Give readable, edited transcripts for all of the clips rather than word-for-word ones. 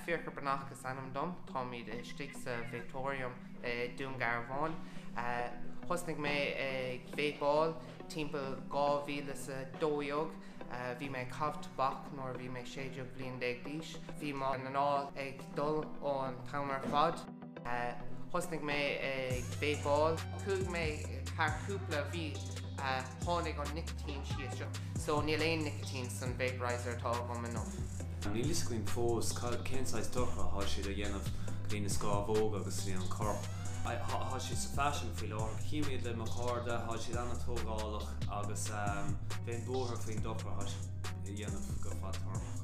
Fiachra Breathnach is ainm dom. Táimid istigh sa Vapeatorium i Dún Garbhán. Thosnaigh mé ag vapáil timpeall 2012. Bhí mé ag caitheamh tobac nuair a bhí mé 16 bhliain d'aois. Bhí m'anáil ag dul an t-am ar fad. Thosnaigh mé ag vapáil. Chuaigh mé thar cúpla mhí tháinig an nicotine síos so níl aon nicotine san vaporizer atá agam inniu. Níl fhios againn fós cén saghas dochar athá siad a dhéanamh go dtí na scámhóga agus go dtí an corp. Thá siad sa faisean faoi láthair. Chím iad le mo chairde, thá siad an-tógálach agus bheinn buartha faoin dochar athá siad a dhéanamh go fadtéarmach.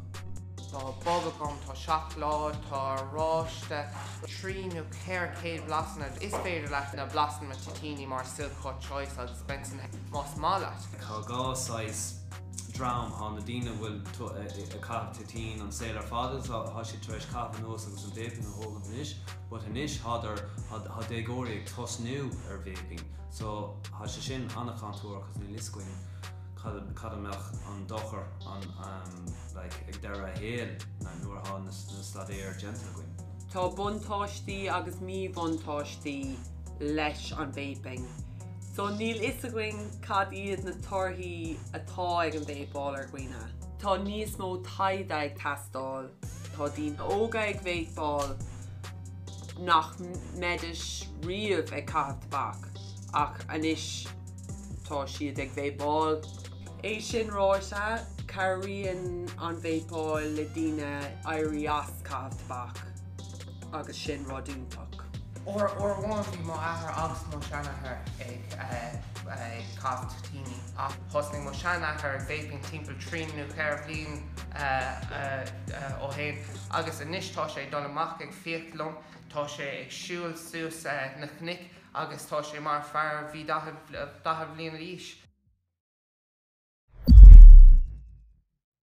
Tá bubblegum, tá seacláid, tá oráiste, 3 nó 400 blasanna. Is féidir leat na blasanna toitíní mar Silk Cut Choice agus Benson más maith leat. Tá dhá saghas dream, thá na daoine a bhfuil ag caitheamh toitín an saol ar fad agus thá siad tar éis caitheamh anuas agus an vaping a thógaint anois but anois thádar, thá déagóirí ag tosnú ar vaping so thá sé sin an-chontúirteach cos níl fhios againn cad, cad a mbeadh an dochar an like ag deireadh a shaoil nuair athá na staidéir déanta againn. Tá buntáistí agus míbhuntáistí leis an vaping. So níl fhios againn cad iad na torthaí atá ag an vapeáil ar dhaoine. Tá níos mó taighde ag teastáil. Tá daoine óga ag vapeáil nach mbeidís riamh ag caitheamh tobac ach anois tá siad ag vapeáil. É sin ráite, cabhraíonn an vapeáil le daoine éirí as caitheamh tobac agus sin rud iontach. Uair amháin bhí mo athair agus mo seanathair ag caitheamh toitíní ach thosnaigh mo seanathair ag vaping timpeall 3 nó 4 bhliain ó shin agus anois tá sé ag dul amach ag fiach liom, tá sé ag siúl suas na cnoic agus tá sé mar fear a bhí 40 bhliain d'aois.